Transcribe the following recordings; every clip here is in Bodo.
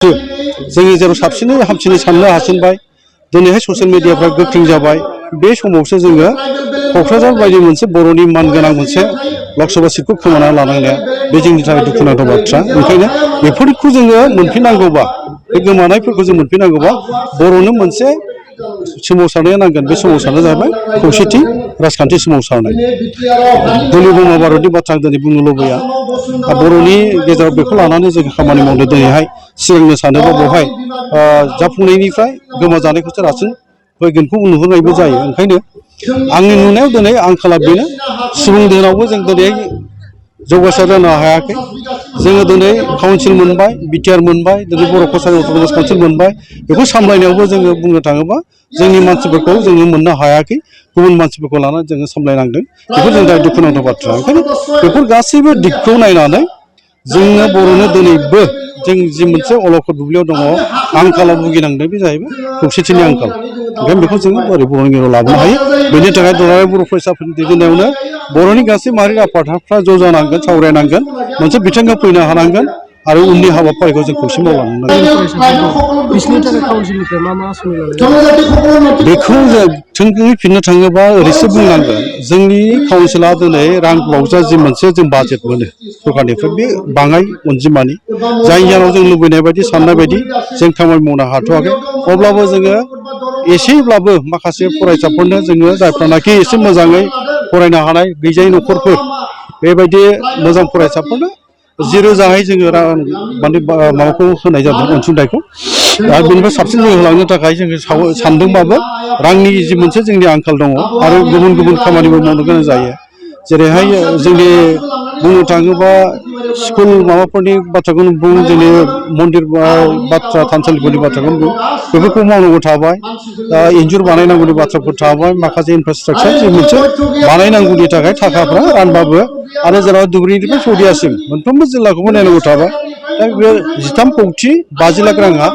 जोङो जेराव साबसिनै हामसिनै साननो हासिनबाय दिनैहाय ससियेल मिडियाफ्रा गोख्रों जाबाय बे समावसो जोङो क'क्राझार बायदि मोनसे बर'नि मानगोनां मोनसे लकसभा सिटखौ खोमाना लानांनाया बे जोंनि थाखाय दुखुनांथाव बाथ्रा ओंखायनो बेफोरखौ जोङो मोनफिननांगौबा बे गोमानायफोरखौ जों मोनफिननांगौबा बर'नो मोनसे सोमावसारनाया नांगोन बे सोमावसारनाया जाहैबाय खौसेथि राजखान्थि सोमावसारनाय दिनै बुंनो भारतनि बाथ्रा आं दिनै बुंनो लुबैया बर'नि गेजेराव बेखौ लानानै जों खामानि मावनो दिनैहाय सिगांनो सानोबा बेवहाय जाफुंनायनिफ्राय गोमाजानायखौसो रासिन फैगोनखौ नुहुरनायबो जायो ओंखायनो आंनि नुनायाव दिनै आंखाला बेनो सुबुं धोनावबो जों दिनै जौगासार जानो हायाखै जोङो दिनै काउन्सिल मोनबाय बिटिआर मोनबाय दिनै बर' कसारि अट'नमास काउन्सिल मोनबाय बेखौ सामलायनायावबो जोङो बुंनो थाङोबा जोंनि मानसिफोरखौ जोङो मोननो हायाखै गुबुन मानसिफोरखौ लानानै जोङो सामलायनांदों बेफोर जोंनि थाखाय दुखुनांथाव बाथ्रा ओंखायनो बेफोर गासैबो दिगखौ नायनानै जोङो बर'नो दिनैबो जों जि मोनसे अलखद दुब्लियाव दङ आंखालाव भुगिनांदों बे जाहैबाय खौसेथिनि आंखाल ओंखायनो बेखौ जोङो बोरै बर'नि गेजेराव लाबोनो हायो बेनि थाखाय दुलाराय बर' फरायसाफोरनि दैदेननायावनो बर'नि गासै माहारि आफादफ्रा ज' जानांगोन सावरायनांगोन मोनसे बिथोनखौ फैनो हानांगोन आरो उननि हाबाफारिखौ जों खौसे मावलांनांगोन बेखौ जों थोंजोङै फिननो थाङोबा ओरैसो बुंनांगोन जोंनि काउन्सिला दिनै रां बावजा जि मोनसे जों बाजेट मोनो सरकारनिफ्राय बे बाङाय अनजिमानि जायनि जाहोनाव जों लुबैनाय बायदि साननाय बायदि जों खामानि मावनो हाथ'वाखै अब्लाबो जोङो एसेब्लाबो माखासे फरायसाफोरनो जोङो जायफ्रानाखि एसे मोजाङै फरायनो हानाय गैजायै न'खरफोर बेबायदि मोजां फरायसाफोरनो 10,000हाय जोङो रां माने माबाखौ होनाय जादों अनसुंथाइखौ दा बेनिफ्राय साबसिन होलांनो थाखाय जोङो सानदोंबाबो रांनि जि मोनसे जोंनि आंखाल दङ आरो गुबुन गुबुन खामानिबो मावनो गोनां जायो जेरैहाय जोंनि बुंनो थाङोबा स्कुल माबाफोरनि बाथ्राखौनो बुं जोंनि मन्दिर बाथ्रा थानसालिफोरनि बाथ्राखौनो बुं बेफोरखौ मावनांगौ थाबाय इन्जुर बानायनांगौनि बाथ्राफोर थाबाय माखासे इनफ्रास्ट्राकचार जि मोनसे बानायनांगौनि थाखाय थाखाफ्रा रानबाबो आरो जेराव धुबुरीनिफ्राय सौदियासिम मोनफ्रोमबो जिल्लाखौबो नायनांगौ थाबाय दा बे 13 कौटि 50 लाख राङा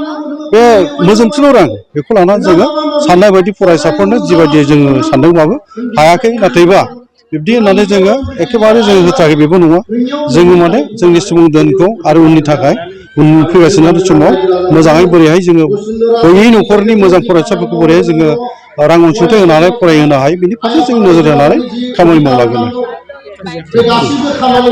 बे मोजोमथुल' रां बेखौ लानानै जोङो साननाय बायदि फरायसाफोरनो जिबायदि जोङो सानदोंबाबो हायाखै नाथायबा बिब्दि होननानै जोङो एखेबारे जोङो होथाराखै बेबो नङा जोङो माने जोंनि सुबुं धोनखौ आरो उननि थाखाय उन फैगासिनो समाव मोजाङै बोरैहाय जोङो गैयै न'खरनि मोजां फरायसाफोरखौ बोरैहाय जोङो रां अनसुंथाइ होनानै फरायहोनो हायो बेनि फारसे जों नोजोर होनानै खामानि मावलांगोन